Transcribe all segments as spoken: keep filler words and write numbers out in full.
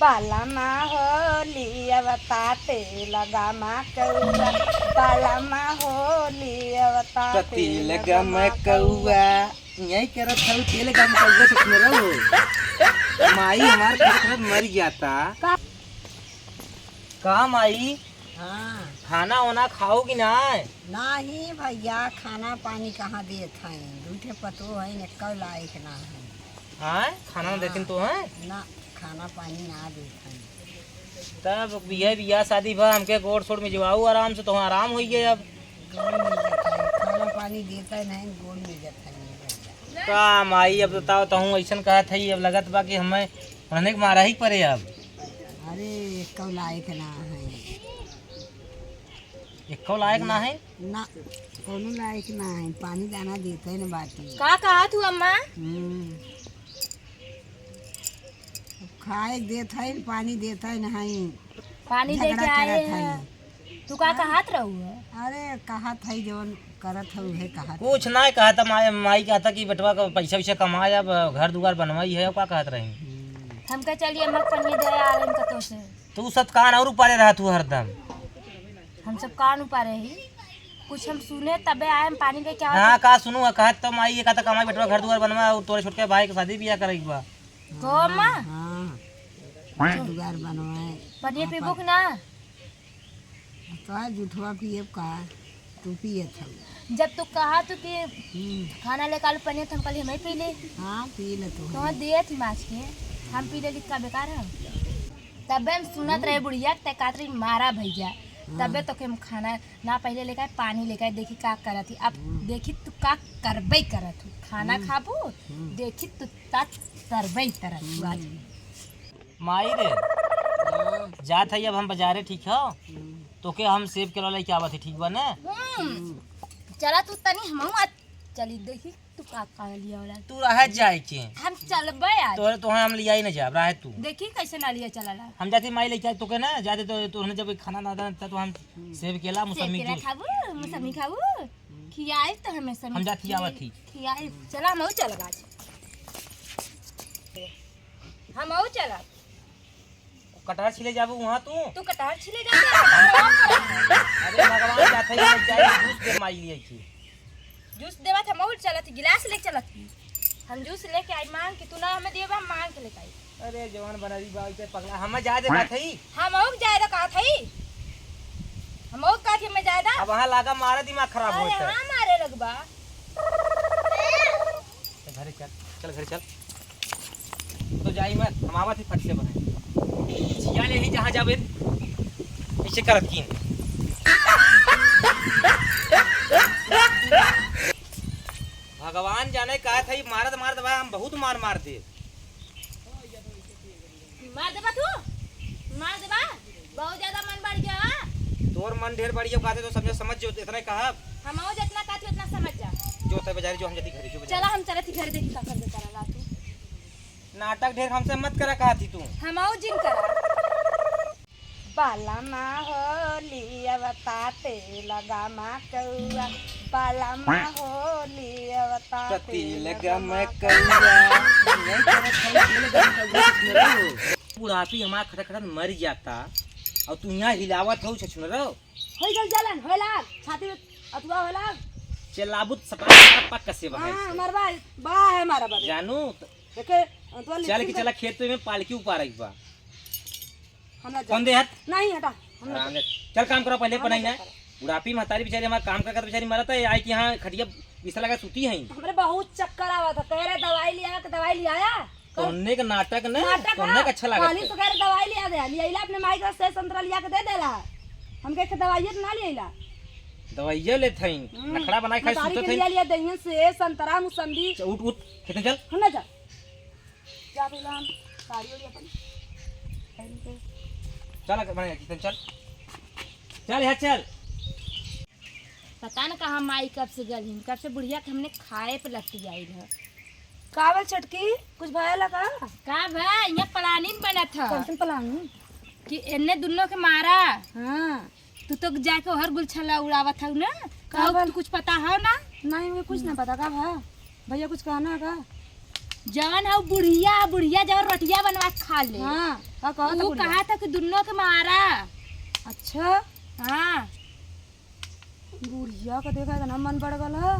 बालमा होली अवता तेल गमा कौआ, बालमा होली अवता त तेल तेल गमा गमा कौआ। यही करत हऊ, तेल गमा कौआ से सुन रहो। माई हमार खरखरत मर जाता। का? का माई? हाँ। खाना ओना खाओगी ना? नाही भैया, खाना पानी कहाँ देत हैं? दू ठे पतोह हैं, एक्को लायक ना हैं। हाँ, खाना ना हाँ। देतिन तो हैं? ना, खाना पानी ना देत हैं। तब बियाह, बियाह शादी भा हमके गोड़ सोड़ में जवाऊ आराम से, तो आराम होई गए अब। गोड़ में जत है, खाना पानी देता नहीं, गोड़ में जत है भैया। का माई, अब बताओ, तहूँ ऐसन कहत है, अब लगत बा कि हमें उन्हें के मारा ही पड़े अब। अरे, एक्को लायक ना है। एक्को लायक ना है? ना, कोनो लायक ना है, पानी दाना देते न बाटी। का कहा तू अम्मा? हम्म। खाए देत है, पानी देत है नहीं। पानी झगड़ा लेके आए करत हैं। हैं। तू का कहत रहू है? अरे, कहत है, जवन करत है, उहे कहत। कुछ ना कहत, माई, माई कहता कि बेटवा का पैसा वैसा कमाए, अब घर दुआर बनवाई है, का कहत रही? हम्म। हमका चलिए, मत पनिया जाए, आ रहे हैं कतौ से। तू सब कान और उपारे रहा तू हरदम। हम सब कान उपारे ही। कुछ हम सुने तबे आए, हम पानी लेके आवत हाँ, हई। का सुनू, कहत तो माई ये कहता कमाई बेटवा घर दुआर बनवा और तोरे छोटके भाई के शादी बियाह करे के बा। तो अम्मा? हाँ, हाँ। घर दुआर बनवाए। पनिया पीबू कि ना? तो आज जुठवा पिए का? तू पियत हऊ। जब तू कहा तू कि हम्म। खाना लेके आलू पनिया, तो हम कहली, "हमें पी ले।" हाँ, पी ले तू। तो दिए थी माछ के, हम पी लेली, का बेकार है? तबे हम सुनत रहे बुढ़िया, ते कहत रही, "मारा भैया।" हाँ। तबे तो के हम खाना ना पहले लेके आए, पानी लेके आए, देखी का करत ही। अब हम्म। देखी तू का करबे करत हूँ। खाना हम्म। खाबू, हम्म। देखी तू का करबे करत हूँ आज। हम्म। माई रे, हाँ। जात है अब हम बाजारे, ठीक है? हम्म। तोके हम सेब केला लेके आवत है, ठीक बा ने? हम्म। चला तू तनी हमहू आज चली देखी तू का का लिया वाला। तू रहे जाए के। हम चलबे आज। तोरे तो हम लिया ही ना जाब, रहे तू। देखी कैसे ना लिया चला ला। हम जाती माई लेके आए तोके ना, जाते तो तोहने जब खाना ना देना तो हम सेब केला, सेब मौसमी केला जूस। खाबू, मौसमी खाबू। खियाई तो हमें सब हम जाती आवत ही। खियाई, चला हम चलब आज। हम चलब। कटहर छिले जाबू वहाँ तू? तू कटहर छिले जाबे? अरे भगवान जाते ही लग जाए, जूस दे माई लिए की। जूस देवा था, मौल चलत ही, गिलास ले चलत ही। हम जूस लेके आई मांग के, तू ना हमें दिए बा, हम मांग के लेके आई। अरे जवान बनरी बा, इते पगला, हमें जाए दे बात है। हम ओक जाए दा कहत हई। हम ओक कहत ही, हमें जाए दा। अब वहाँ लागा मारे, दिमाग खराब अरे होता है। हाँ, मारे लगबा। चल घरे चल, चल घरे चल। तो जाई मत, हम आवत ही फट से बने। जिया ले ही जहाँ जाबे, ऐसे करत कीन। भगवान जाने का था, ये मारत मारत बा, हम बहुत मार मार दे। मार देबा तू? मार देबा? बहुत ज्यादा मन बढ़ गया बा। तोर मन ढेर बढ़ गया, कहते तो समझ, समझ जो, इतना ही कहा। हम आओ जितना कहती उतना समझ जा। जो तय बाजारी जो हम जल्दी घरे, जो बाजारी। चला हम चलत ही घर देखी का करबे करला तू। नाटक ढेर हमसे मत करा कहती तू। हम आओ जिन करा। बालमा होली अवता तेल गमा कौआ, बालमा होली अवता त तेल तेल गमा गमा कौआ। नहीं करत है तेल गमा कौआ, छछुनरो। बुढ़ापी हमार खटखटन मर जाता और तू यहाँ हिलावत हो छछुनरो। होई गल जलन, होए लाग, छाती में अथुआ होए लाग। चलाबुत सटा पक्का से बहाई हाँ, से। हमार बा, बा है हमारा बा। जानू त देखे, तो चल के चला खेत में पालकी उपारक बा। हम ना कौन जाए। दे हाथ? नहीं, हटा, हम ना आराम जाए। से। चल काम करो पहले, हम पनाई ना ना। जाए। बुढ़ापी महतारी बेचारी हमार काम करके बेचारी मरत है, आई कि यहाँ खटिया बिस्तर लगा सूती है। हमरे बहुत चक्कर आवत है, कह रहे दवाई लिया, कि दवाई लियाया? तोहने के नाटक न, नाटक तोहने ना। के अच्छा लागत खाली है। सुगर दवाई लिया दे, लियाइला अपने माई का सेब संतरा लिया के दे देला। हमके एक दवाइये तो ना लियाइला। दवाइये लेत हई, हम्म। नखड़ा बनाए खाए महतारी सूतत के हई। लिया लिया दहियन सेब संतरा मुसम्बी। च-, उठ, उठ, खेते चल। हम ना जा। जा पहले हम साड़ी ओढ़ी अपन पहन के। चल, अगर बने, चल, चल। चल, यहाँ चल। पता न कहाँ माई कब से गल हिन, कब से बुढ़िया के हमने खाए पे लपटी आइल है। का बा छोटकी, कुछ भयल का? का बा, यहाँ planning बनत है। कौन planning? कि एन्ने दुनो के मारा। हाँ। तू तो जाके ओहर गुलछला उड़ावत हऊ ना? का कहू बा? तू कुछ पता हो ना? नहीं, मुझे कुछ ना पता। का भा? भैया कुछ कहना है का? जवन हउ बुढ़िया, बुढ़िया जवन रोटिया बनवा के खा ले। हाँ, का कहत उ बुढ़िया? कहा था कि दुन्नो के मारा। अच्छा। हाँ। बुढ़िया का देखा इतना मन बढ़ गल है।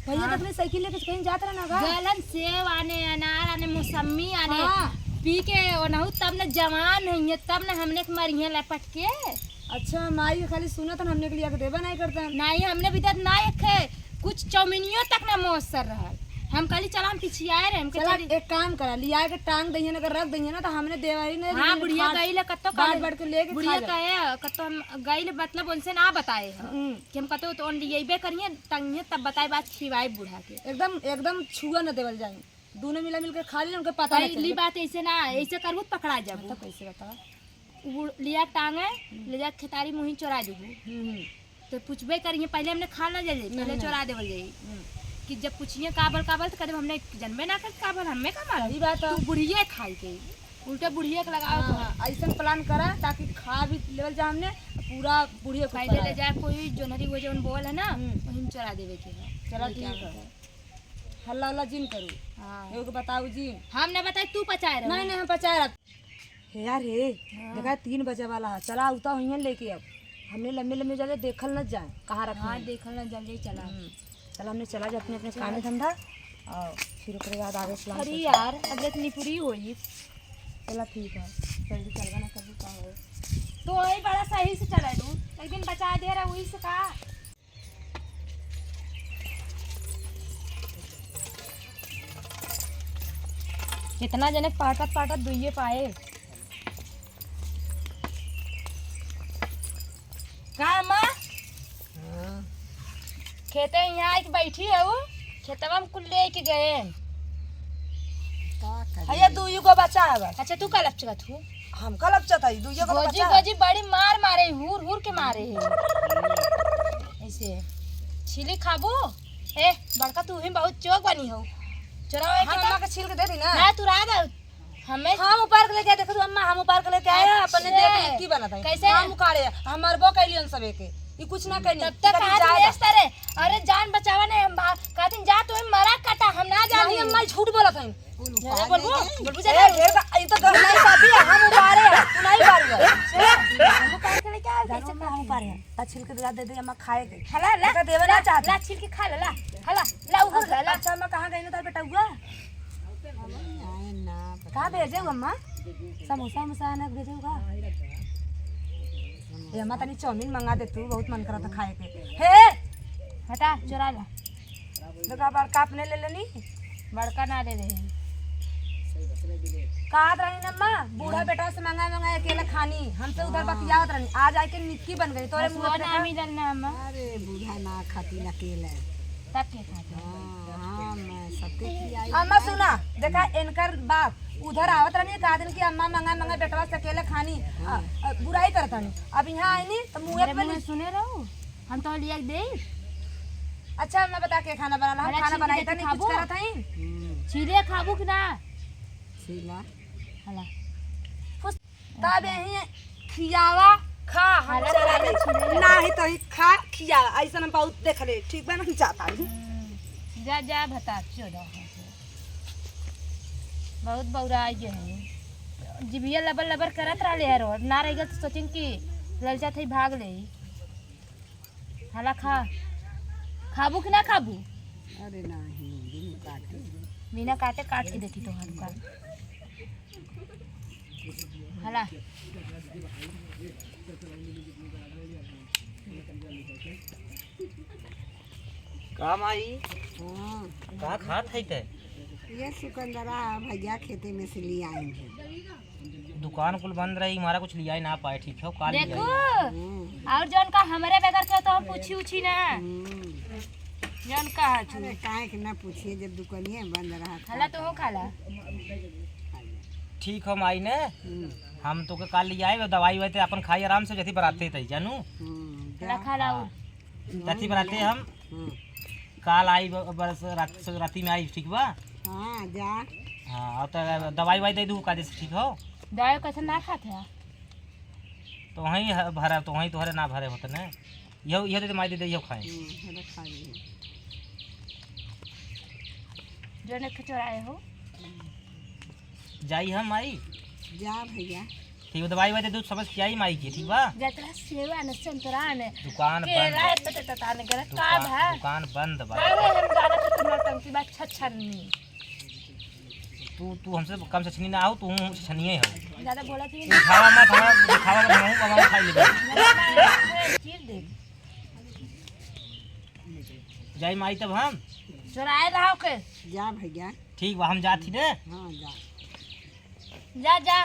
भैया हाँ। तो अपनी साइकिल लेके कहीं जात रहना का? गलन सेव आने, अनार आने, मौसमी आने, हाँ। पी के ओनहु तब न जवान हइये, तब न हमने के मरिये लपट के। अच्छा, माई के खाली सुनत हन, हमने के लिया के देबे नहीं करतन। नहीं, हमने भी दत ना एक है, कुछ चौमिनियो तक ना मौसर रहल। हम कहली, "चला, हम पिछियाए रहे।" हम चला, कहली, एक काम करा, लिया के टांग दइहे ना, अगर रख दइहे ना, तो हमने देवारी नहीं हाँ, रही, बुढ़िया खाद, गई ले, कत्तो बांट कहले, बांट के लेके बुढ़िया खा ले। कहे, "कत्तो हम गई ले, मतलब, उनसे ना बताए हो हम्म। कि हम कत्तो तो ओन लियबे करिए, टंगिए, तब बताए, बात खिवाए बूढ़ा के।" एकदम, एकदम छुआ न देवल जाए, दोनों मिला मिल के खा ली, उनके पता नहीं पहली चले। बात ऐसे ना, ऐसे करबू तो पकड़ा जाबू। मतलब, कैसे बताओ? उ लिया टांगे, ले जा खेतारी मुही चोरा देबू। हम्म, हम्म। तो पूछबे करिए, पहले हमने खा ना जाए, पहले नहीं, चोरा नहीं। देवल जाई। हम्म। कि जब पूछिए काबल, काबल, तो कहे, "हमने जनबे ना कर काबल, हमें का मालूम?" सही बात है। तू बुढ़िए खाई के, उल्टे बुढ़िए के लगाओ हाँ, तो। हाँ, ऐसन प्लान करा ताकि खा भी लेवल जा हमने, पूरा बुढ़िए को पहले ले पकड़ा। जा कोई जोनहरी वो जौन बोल है ना, हम्म। वहीं चोरा देवे के है। चला लेके ठीक आओ है। तो। हल्ला उल्ला जिन करू। हाँ। एगो के बताऊ जिन। हम ना बताई, तू पचाए रहो। नहीं, नहीं, हम पचाए रह। हे यार हे, हाँ। देखा तीन बजे वाला है, चला उता हुइहन लेके अब। हमने लम्बे लम्बे जाले देखल न जाए, कहाँ रखे हाँ, हैं। देखल न जाए, चला। हम्म, चला हमने चला जा अपने अपने चला। कामे धंधा, और फिर ओकरे बाद आगे प्लान अरे करते हैं। यार, अब देख निपुरी होई। चला ठीक है, जल्दी चलबा ना कभी का होई। तो वही बड़ा सही से चला लू, एक दिन बचा दे रहा वही से का। कितना जने पाटत पाटत दुइये पाए। का अम्मा? हाँ। खेते यहाँ आके बैठी हऊ, खेतवा में कुल लेके गए। का करी? भैया, दुइये गो बचा है बस। अच्छा, तू का लपचत हऊ? हम का लपचत है, दुइये गो गोजी, बचा है। गोजी बड़ी मार मारे, हुर हुर के मारे है। ऐसे छीली खाबू? ए, बड़का तू ही बहुत चोक बनी हो। चोरावे के हम तो अम्मा के छील के दे दी ना। ना, तू रह दे। हमें हम उपार के लेके आए, देखो तू अम्मा, हम उपार के लेके आए, अपने अच्छा। देख के की बनत है। कैसे? हम उखाड़े, हम मरबो कैली उन सबे के। ई कुछ ना कहनी। तब तक कभी कहा जाए तू तो। अरे जान बचावा नहीं, हम भा-, कहती जा तू मरा कटा, हम ना जानी। नहीं अम्मा, झूठ बोलत है। बोलबू, बोलबू, बोलबू ए, जा। ढेर का, ई तो गहना ही शादी है, हम उपारे हैं, तू नहीं उपारे है। हम उपार के लेके आए, कैसे हम उपारे हैं? ता छिल के ला दे दे, अम्मा खाए के। हला, ला, एका देवे ना ला, चाहती। ला, छिल के खा ला, ला। हला, ला, उहर ला, ला। अच्छा, अम्मा, कहाँ गई ना तार बेटउआ? कहाँ भेजे हो, अम्मा? समोसा, वमोसा ना भेजे हो का? ए, अम्मा, तनी चाउमीन मंगा दे तू, बहुत मन करत खाए के। हे! हटा, चोरा ला। देखा, बड़का अपने ले लेनी। बड़का ना दे रहे। कहत रहनी न अम्मा, बूढ़ा हाँ। बेटा से मंगा मंगा अकेले खानी, हमसे उधर हाँ। बतियावत रहनी, आज आके निक्की बन गई, तोरे मुँह हसुआ पे ना देखा। मिलल ना अम्मा। अरे बूढ़ा ना खाती अकेले। तब के खाती? हाँ, हाँ, मैं सबके खियाई। अम्मा सुना, देखा इनकर बात, उधर आवत रहनी, कहा दिन कि अम्मा मंगा मंगा बेटवा से अकेले खानी, हाँ। अ, अ, बुराई करत रहनी। अब यहाँ आईनी तो मुँह मेरे पे मुँह नहीं सुने रहो। हम तो लिया के देई। अच्छा, मैं बता के खाना बनाला, हम भला खाना छील के बनाई देती तनी, कुछ खाबू? करत हई। हम्म। छीले खाबू कि ना? छीला। हला। खुश। तब यही खियावा, खा, हम हला, चला हला, ले। छीले। नाही तो ही खा, खिया, ऐसा हम बहुत देख ले, ठीक बा ना, हम जाता हूँ। हम्म। जा, जा, भता, चोदा। बहुत बौरा आइ गए हैं। जिभिया लबर लबर करत रहले है रोज, ना रह गल तो सोचिन कि ललचा थई भाग ले। हला खा, खाबू कि ना खाबू? अरे नाही, बिन काटे। बिना काटे काट के देती तो हल्का। हला। का माई? हाँ। का खात है ते? ये चुकंदरा भैया खेते में से ले आए हैं। दुकान कुल बंद रही, हमारा कुछ लियाई ना पाए, ठीक है, काल देखो, लियाई। हम्म। और जौन का हमरे बगैर के तो हम पूछी उछी ना। हम्म। जौन का है तू। अरे, काहे के ना पूछिए, जब दुकानिए बंद रहा था। खाला तो हो, खाला। ठीक हो माई ने, हम्म। हम तो के काल लियाई, दवाई वाई ते अपन खाई आराम से, जैसे बराते तई जानू। हम्म, रखा लाओ। हाँ। जैसे बराते हम हम्म। काल आई, ब-, बस रात से, राती में आई, ठीक बा? हाँ, जा। हाँ, और तो दवाई वाई दे दू, का जैसे ठीक हो? दवाई कैसे ना खात है? तो वहीं ह-, भरा, तो वहीं तोहरे ना भरे होते ने। यहो, यहो दे दे, माई दे दे, यहो खाए। हम्म, हेलो, खा लिए। जोने के चोराए हो। जाई हम माई। जा भैया। ठीक बा, दवाई वाई दे दो, सबस खियाई माई के, ठीक बा? जतरा सेवा न संतरा न। दुकान के बंद। राय पते तता न गलत दुकान, काम है। दुकान बंद बा। अरे हम जाना तो तुम नौटंकी बात छछनी। तू, तू हमसे कम छछनी ना हो, तू छछनिए हो। ज्यादा बोला थी। दिखावा मत, हमारा दिखावा मत, हम बाबा उठा लेबे। चीर दे। जाई माई तब हम। चोराए रहो के। जा भैया। ठीक बा, हम जात ही रे। हाँ, जा। जा, जा।